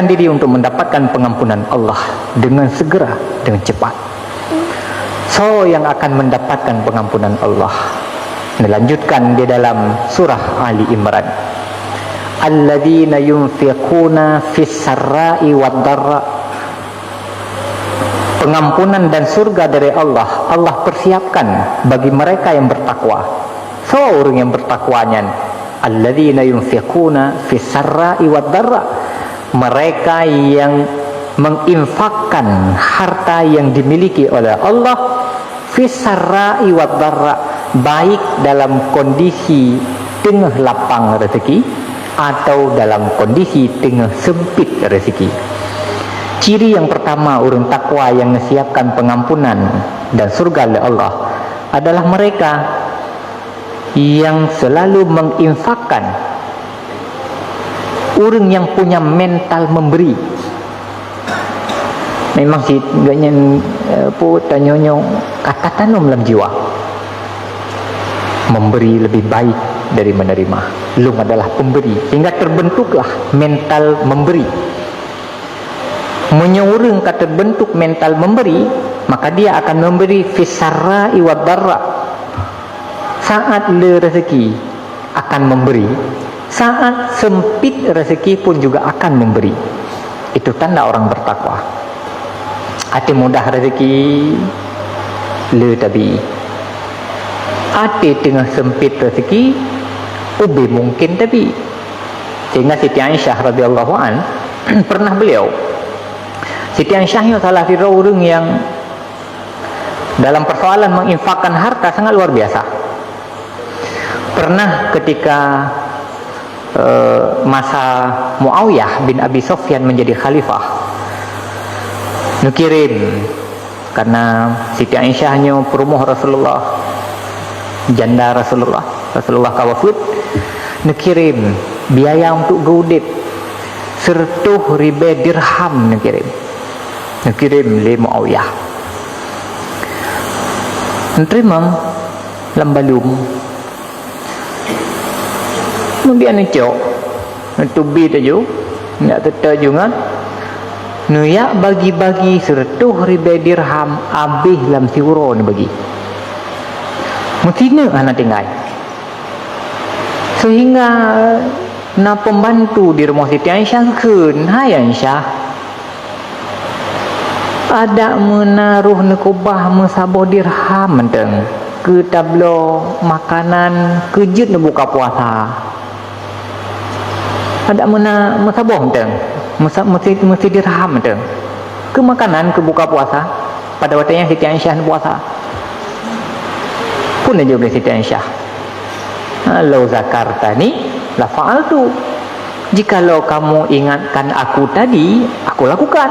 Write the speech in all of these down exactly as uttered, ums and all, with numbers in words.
diri untuk mendapatkan pengampunan Allah dengan segera, dengan cepat. Soe nyang akan mendapatkan pengampunan Allah? Dilanjutkan di dalam surah Ali Imran. Alladzina yunfiquna fis sarra'i wad dharra. Pengampunan dan surga dari Allah, Allah persiapkan bagi mereka yang bertakwa. Soe ureuëng nyang bertakwa nyan? Alladzina yunfiquna fis sarra'i wad dharra. Mereka yang menginfakkan harta yang dimiliki oleh Allah fis sarra'i wad dharra, baik dalam kondisi teungoh lapang rezeki atau dalam kondisi teungoh sempit rezeki. Ciri yang pertama ureuëng takwa yang disiapkan pengampunan dan surga oleh Allah adalah mereka yang selalu menginfakkan, ureuëng yang punya mental memberi. Memang sih, gobnyan, eh, apa, tanyoe nyoe ka tatanom lam jiwa. Memberi lebih baik dari menerima. Lôn adalah pemberi. Sehingga terbentuklah mental memberi. Meunyoe ureuëng ka terbentuk mental memberi, maka dia akan memberi fis sarra'i wad dharra. Saat le rezeki akan memberi, saat sempit rezeki pun juga akan memberi. Itu tanda orang bertakwa. Até mudah rezeki, le tabi. Até teungoh sempit rezeki, ubé mungkin tabi. Sehingga Siti Aisyah radhiyallahu an pernah beliau, Siti Aisyah nyoe salah sidroe ureuëng yang dalam persoalan menginfakkan harta sangat luar biasa. Pernah ketika, eh, masa Muawiyah bin Abi Sufyan menjadi khalifah, neukirim, karena Siti Aisyah nyoe peurumoh Rasulullah, janda Rasulullah, Rasulullah ka wafeuet, neukirim biaya untuk geuudeb, seureutôh ribée dirham neukirim. Neukirim lé Muawiyah. Neuteurimong lam balum. Kemudian neucok, neuteubiet laju, neujak teuta ju ngon, neujak bagi-bagi seureutôh ribée dirham, abéh lam siuroe neubagi. Meusineuk hana tinggai. Sehingga na pembantu di rumoh Siti Aisyah geukheun, "Hai Aisyah, adak meunaroh neukeubah meusaboh dirham mantong keu tabloe makanan keu jeuet neubuka puasa. Adak meuna meusaboh mantong, meusa-, meusi-, meusidirham mantong keu makanan keu buka puasa." Pada watée nyan Siti Aisyah neupuasa. Phon laju lé Siti Aisyah, "Lau zakartani la fa'altu." Jikalau kamu ingatkan aku tadi, aku lakukan.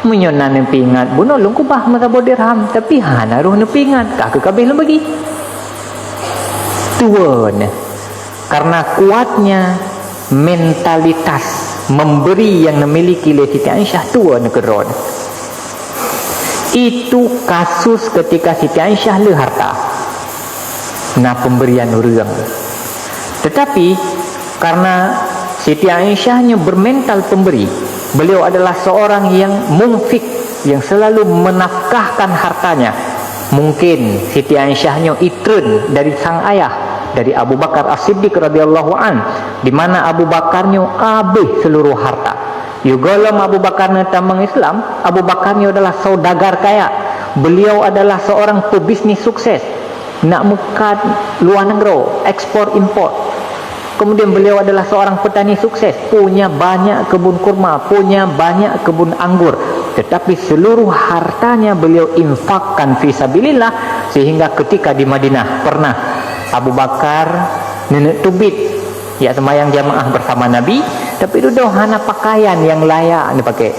Meunyoe na neupeuingat bunoe lôn keubah meusaboh dirham, tapi hana roh neupeuingat, ka keu kabeh lôn bagi. Tuwö nyoe, karena kuatnya mentalitas memberi yang dimiliki lé Siti Aisyah, tuwö nyoe keudroe. Itu kasus ketika Siti Aisyah le harta. Na pemberian ureuëng. Tetapi, karena Siti Aisyah nyoe bermental pemberi, beliau adalah seorang yang munfik, yang selalu menafkahkan hartanya. Mungkin Siti Aisyah nyoe itreun dari sang ayah, dari Abu Bakar As-Siddiq radhiyallahu an, di mana Abu Bakar nyoe abéh seluruh harta. Yôh gohlom Abu Bakar neutamong Islam, Abu Bakar nyoe adalah saudagar kaya. Beliau adalah seorang pebisnis sukses. Nak meukat luwa nanggroe, ekspor impor. Kemudian beliau adalah seorang petani sukses, punya banyak kebun kurma, punya banyak kebun anggur. Tetapi seluruh hartanya beliau infakkan fi sabilillah, sehingga ketika di Madinah pernah Abu Bakar neuneuk teubiet jak seumayang jamaah bersama Nabi, tapi dudoe hana pakaian nyang layak neupaké.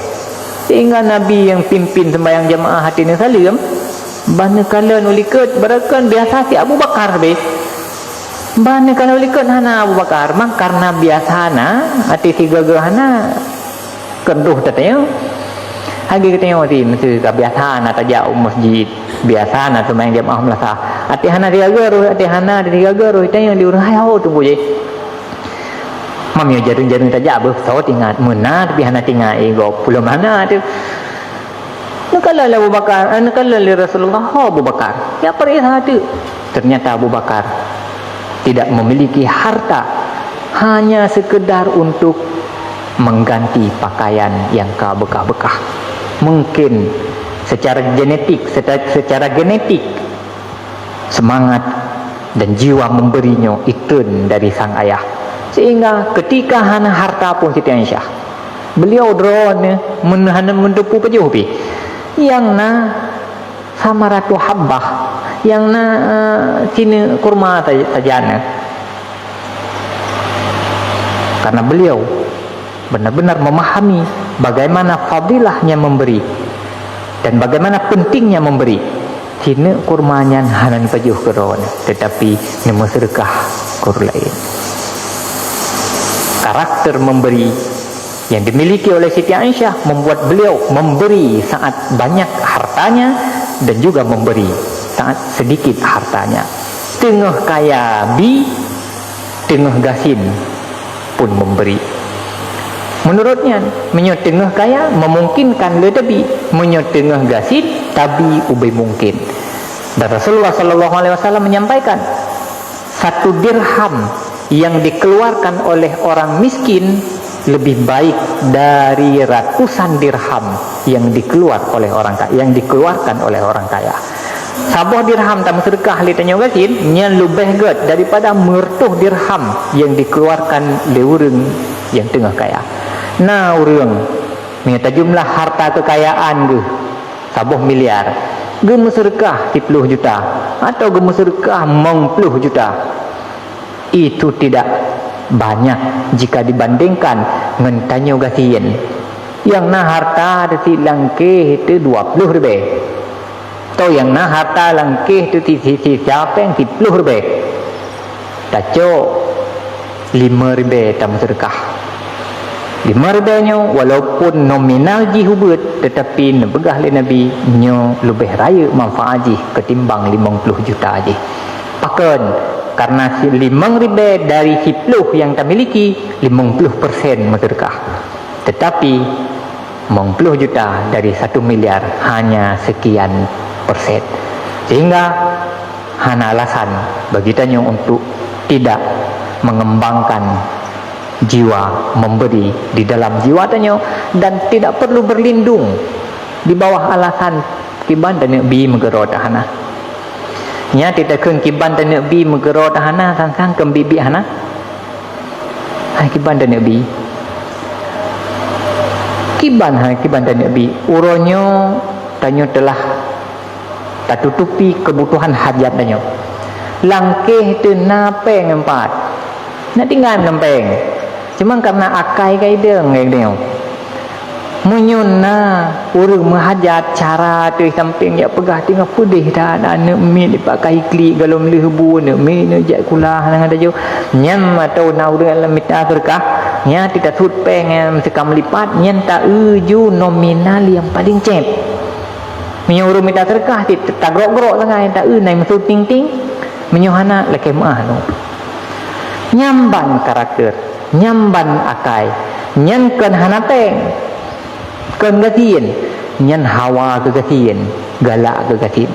Sehingga Nabi nyang pimpin seumayang jamaah até neusaleuem, bah neukalon u likot, barangkapeue biasa si Abu Bakar beh. Bah neukalon u likot hana Abu Bakar, mang karena biasa na, até sigoe-goe hana, keuduh tatanyoe. Lagée geutanyoe ti, meuseu ka biasa na tajak u masjid, biasa na seumayang jamaah meulasah. Até hana sigoe-goe roh, até hana sigoe-goe roh, tanyoe di ureuëng, "Hai ho, teungku jih." Meunyoe jareueng-jareueng tajak beuh, soe teuingat, meunan pih hana teuingat, eh, gob pulom hana teuh. Neukalon lé Abu Bakar, eh, neukalon lé Rasulullah, "Ho Abu Bakar, ya peuriksa teuk." Ternyata Abu Bakar tidak memiliki harta hanya sekedar untuk mengganti pakaian yang ka beukah-beukah. Mungkin secara genetik, secara, secara genetik, semangat dan jiwa memberi nyoe itreun dari sang ayah. Sehingga ketika hana harta pun Siti Aisyah, beliau droeneuh men-, hana meuteupeue pajoh pih. Nyang na samaratu habbah, nyang na, eh, sineuk kurma saja, saja na. Karena beliau benar-benar memahami bagaimana fadilahnya memberi dan bagaimana pentingnya memberi. Sineuk kurma nyan hana neupajoh keu droeneuh, tetapi neumeuseudeukah keu ureueng laén. Karakter memberi yang dimiliki oleh Siti Aisyah membuat beliau memberi saat banyak hartanya dan juga memberi saat sedikit hartanya. Teungoh kaya bi, teungoh gasien pun memberi. Menurut nyan, meunyoe teungoh kaya memungkinkan lé tabi, meunyoe teungoh gasien tabi ubé mungkin. Dan Rasulullah sallallahu alaihi wasallam menyampaikan, satu dirham yang dikeluarkan oleh orang miskin lebih baik dari ratusan dirham yang dikeluar oleh orang ka-, yang dikeluarkan oleh orang kaya. Saboh dirham tameuseudeukah lé tanyoe gasien, nyan leubeh gét daripada meureutoh dirham yang dikeluarkan lé ureueng nyang teungoh kaya. Na ureueng, meunyoe tajumlah harta keukayaan geuh saboh miliar, geumeuseudeukah siploh juta atau geumeuseudeukah limong ploh juta. Itu tidak banyak jika dibandingkan ngon tanyoe gasien. Nyang na harta teusi langkéh teu dua ploh ribèe. Atau nyang na harta langkéh teusi sisa péng siploh ribèe. Tacok lima ribèe tameuseudeukah. Lima ribèe nyoe walaupun nominal jih ubit, tetapi neupeugah lé Nabi nyoe leubeh rayeuk manfaat jih ketimbang limong ploh juta jih. Pakon? Karena si-, limong ribèe dari siploh nyang tamiliki, limong ploh persen meuseudeukah. Tetapi, limong ploh juta dari satu miliar hanya sekian persen. Sehingga, hana alasan bagi tanyoe untuk tidak mengembangkan jiwa memberi di dalam jiwa tanyoe dan tidak perlu berlindung di bawah alasan kiban taneuk bi meugeuro tahana. Nya teutakheun kiban taneuk bi meugeuro tahana sang-sang keu biet-biet hana. Hai kiban taneuk bi. Kiban hai kiban taneuk bi. Uroe nyoe tanyoe telah tatutupi kebutuhan hajat tanyoe. Langkéh teu na péng empat. Na tinggai ngon péng. Cuma karena akai ka idong lagèe nyoe. Meunyoe na ureueng meuhajat, cara teuh sampéng jak peugah teungoh peudeh that, aneuk miet dipakai klik golom lheueh bu, aneuk miet neuk jak sikula hana ngon tajok. Nyan mantong na ureueng lam mita seudeukah, nyan teuh tasut péng nyang seuka meulipat, nyan taeu ju nominal nyang paleng cét. Meunyoe ureueng mita seudeukah cit tagrok-grok sangai, taeu na meusu ting-ting. Meunyoe hana, lakèe meuah lom. Nyan ban karakter, nyan ban akai, nyan kon hana péng, kon gasien, nyan hawa keu gasien, galak keu gasien.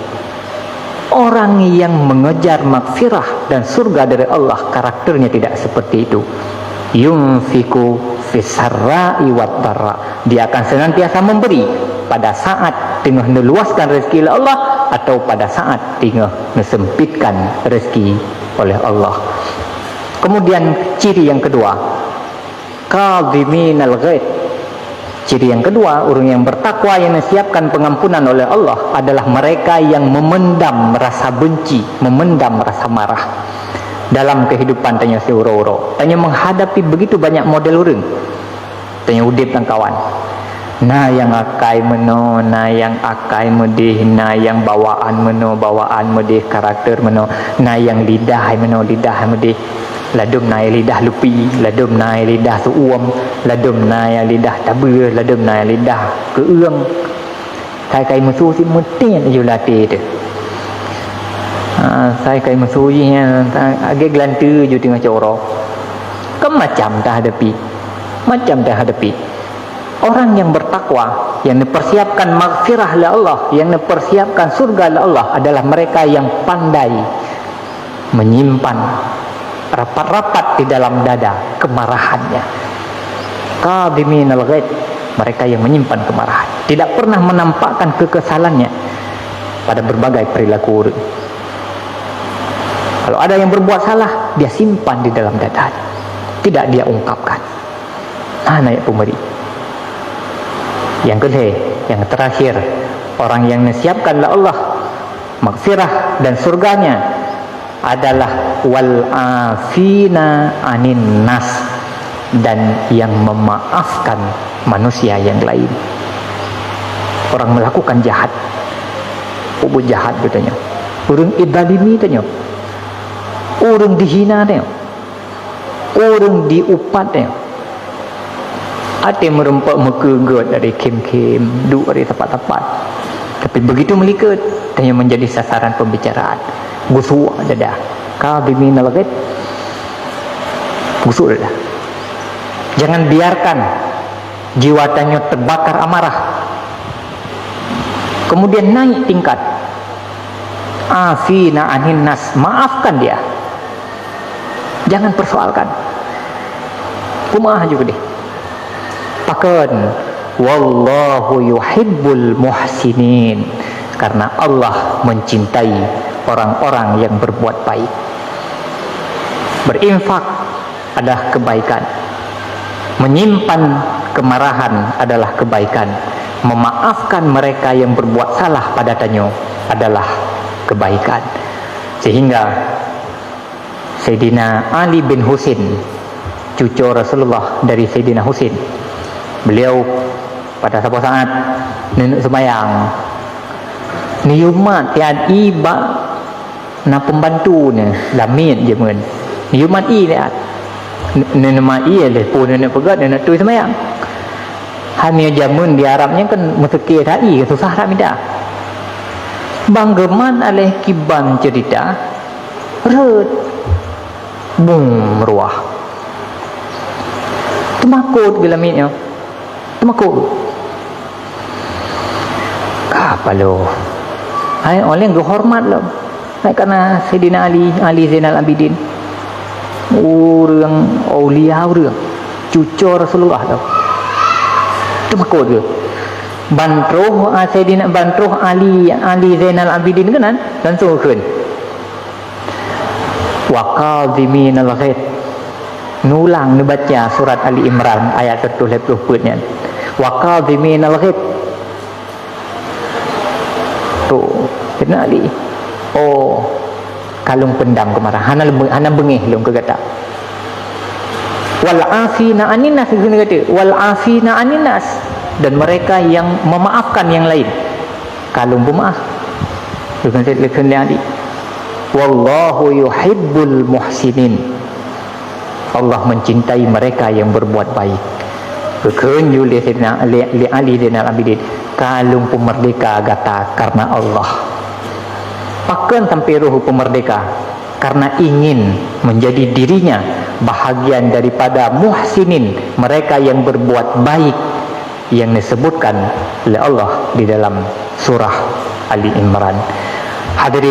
Orang yang mengejar maghfirah dan surga dari Allah, karakternya tidak seperti itu. Yunfiqu fis sarra'i wad dharra. Dia akan senantiasa memberi pada saat teungoh neuluaskan rezeki oleh Allah atau pada saat teungoh neusempitkan rezeki oleh Allah. Kemudian ciri yang kedua, kadhiminal ghaidh. Ciri yang kedua, ureueng yang bertakwa yang disiapkan pengampunan oleh Allah adalah mereka yang memendam rasa benci, memendam rasa marah dalam kehidupan tanyoe siuroe-uroe. Tanyoe menghadapi begitu banyak model ureueng. Tanyoe udép lam kawan. Na nyang akai meunoe, na nyang akai meudeh, na nyang bawaan meunoe, bawaan meudeh, karakter meunoe, na nyang lidah meunoe, lidah meudeh. Ladôm na nyang lidah lupi, ladôm na nyang lidah seuuem, ladôm na nyang lidah tabeue, ladôm na nyang lidah keueung. Sai kai meusu si meutiet ju lam até teuh. Ha, sai kai meusu jih nyan, agak geulanteue ju teungoh coro. Kan macam tahadapi. Macam tahadapi. Orang yang bertakwa, yang dipersiapkan maghfirah lé Allah, yang dipersiapkan surga lé Allah adalah mereka yang pandai menyimpan rapat-rapat di dalam dada kemarahannya. Kadhiminal ghaidh, mereka yang menyimpan kemarahan, tidak pernah menampakkan kekesalannya pada berbagai perilaku orang. Kalau ada yang berbuat salah, dia simpan di dalam dada, tidak dia ungkapkan. Hana jak peumeri. Nyang keulhée, nyang terakhir, orang yang disiapkan lé Allah maghfirah dan surganya adalah wal afina anin nas, dan yang memaafkan manusia yang lain. Orang melakukan jahat, peubuet jahat geutanyoe, ureuëng idalimi tanyoe, ureuëng dihina tanyoe, ureuëng diupat tanyoe. Até meureumpok meukeugét dari khém-khém, duek dari tepat-tepat. Tapi begitu meulikot, tanyoe menjadi sasaran pembicaraan. Gusuk dada. Kadhiminal ghaidh. Gusuk dada. Jangan biarkan jiwa tanyoe terbakar amarah. Kemudian naik tingkat. Afina anin nas, maafkan dia. Jangan persoalkan. Peumaah juga deh. Pakon, wallahu yuhibbul muhsinin. Karena Allah mencintai orang-orang yang berbuat baik. Berinfak adalah kebaikan. Menyimpan kemarahan adalah kebaikan. Memaafkan mereka yang berbuat salah pada tanyoe adalah kebaikan. Sehingga Saidina Ali bin Husin, cuco Rasulullah dari Saidina Husin, beliau pada saboh saat neuneuek seumayang, neuyue mat tiat ié bak na pembantu nyan, lamiet jameun. Neuyue mat ié tiat. Neuneuek mat ié lheueh peue neuneuek peugét, neuneuek tui seumayang. Hana jameun di Arab nyan kan meuseuké that ié, susah that mita. Ban geumat aléh kiban ceurita, rhot. Bum, ruah. Teumakot geulamiet nyoe. Teumakot. Ka paloh. Hai, oleh geuhormat lom. Hai, karena Saidina Ali, Ali Zainal Abidin. Ureuëng aulia ureuëng. Cuco Rasulullah tu. Teumakot geuh. Ban troh, ah, Saidina, ban troh Ali, Ali Zainal Abidin keunan, langsung kheun. Wa kadhiminal ghaidh. Neulang neubaca surat Ali Imran ayat seratus lima puluh peuet nyan. Wa kadhiminal ghaidh. Tu, keunan Ali. Oh, ka lôn peundam keumarah. Hana lebe-, hana beungéh lôn keu gata. Wal afina anin nas, kheun gata. Wal afina anin nas. Dan mereka yang memaafkan yang lain. Ka lôn peumaah. Lôn kheun lé Ali. Wallahu yuhibbul muhsinin. Allah mencintai mereka yang berbuat baik. Geukheun ju lé Saidina, lé, lé Ali Zainal Abidin, "Ka lôn peumerdeka gata karena Allah." Pakon sampai roh peumerdeka? Karena ingin menjadi dirinya bahagian daripada muhsinin, mereka yang berbuat baik yang disebutkan oleh Allah di dalam surah Ali Imran. Hadirin